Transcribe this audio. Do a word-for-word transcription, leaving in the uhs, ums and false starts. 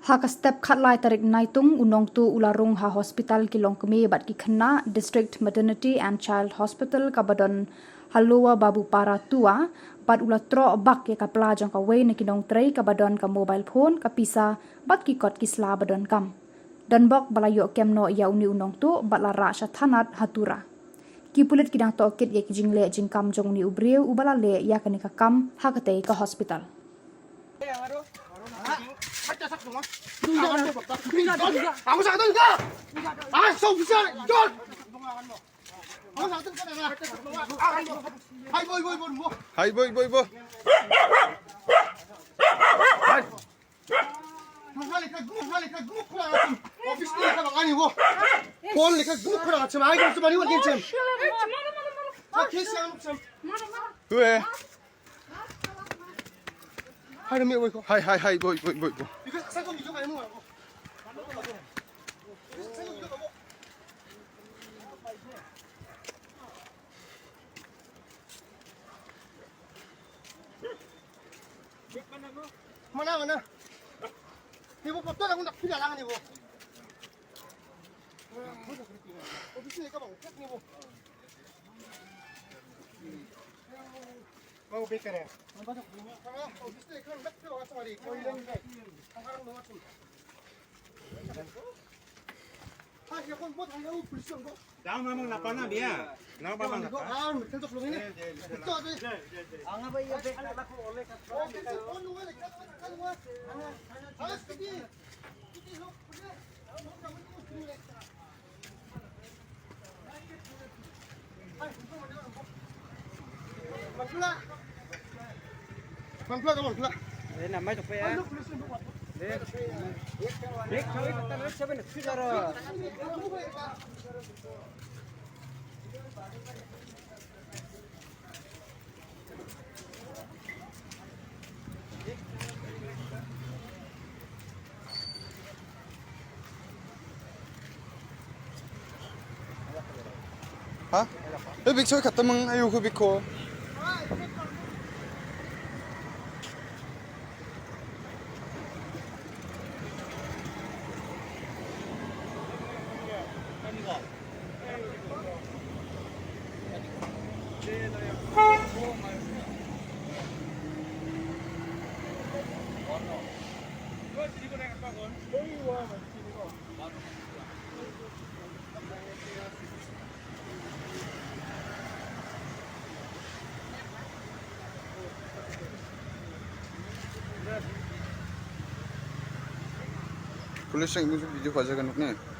Ha ka step khatlai tarik Naitung, u nongtuh u la rung ha hospital ki longkmie bad ki khynnah, District Maternity and Child Hospital kaba don ha Lower Babupara Tua, bad u la troh bak ïa ka pla jong kawei na ki nongtrei kaba don ka mobile phone, ka pisa bad ki kot ki sla ba donkam. Donbok ba la ïoh kem noh ïa une u nongtuh bad la rah sha thanat ha Tura. Ki pulit ki dang tohkit ïa ki jingleh jingkam jong une u briew uba la leh ïa kane ka kam ha katei ka hospital. Hai, boi, boi, boi. Hai, hai, hai, boi, boi, boi, boi. Mana, mana? Ni bo foto aku nak pilih lang ni bo. Office ni ka bang, ni bo. Mau beker ya? Dang memang lapana dia. Nang memang lapana. Ha? Eh, bik soi kata mang ayu ku bik ko. Police yang musuh video aja kan ni.